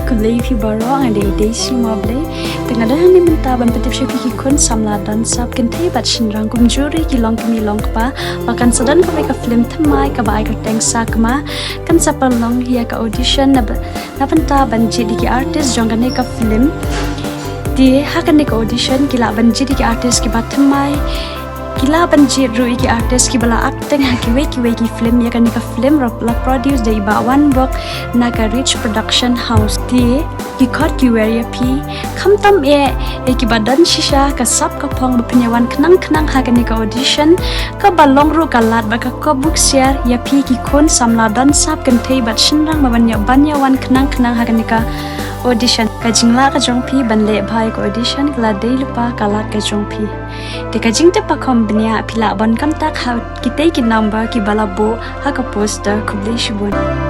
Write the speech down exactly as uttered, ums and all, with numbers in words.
Khublei phi baroh, nga dei Daisy Mobley. Te nga don hangne mynta ban pyntip sha phi ki khun samla don sap kynthei bad shynrang kumjuh ruh ki long kmie long kpa. Ba kan sa don kawei ka film thymmai kaba ai kyrteng Sakma. Kan sa pynlong ïa ka audition na ba-, na bynta ban jied ïa ki artist jong kane ka film. Te ha kane ka audition ki lah ban jied ïa ki artist kiba thymmai. Ki lah ban jied ruh ïa ki artist kiba la acting ha kiwei kiwei ki film. Ïa kane ka film la produce da i Bah Wanbok na ka Rich Production House. Te ki khot ki wer ïa phi, khamtam eh ïa kiba don shisha, ka sap ka phong ba phin ïa wan khnang khnang ha kane ka audition. Kaba long ruh ka lad bad ka kop buksiar ïa phi ki khun samla don sap kynthei bad shynrang ba ban ïa, ban ïa wan khnang khnang ha kane ka audition. Ka jinglah ka jong phi ban leh bha ïa ka audition ka la dei lypa ka lad ka jong phi. Te ka jingtip ba kham bniah phi lah ban contact ha kitei ki number kiba la buh ha ka poster. Khublei shibun.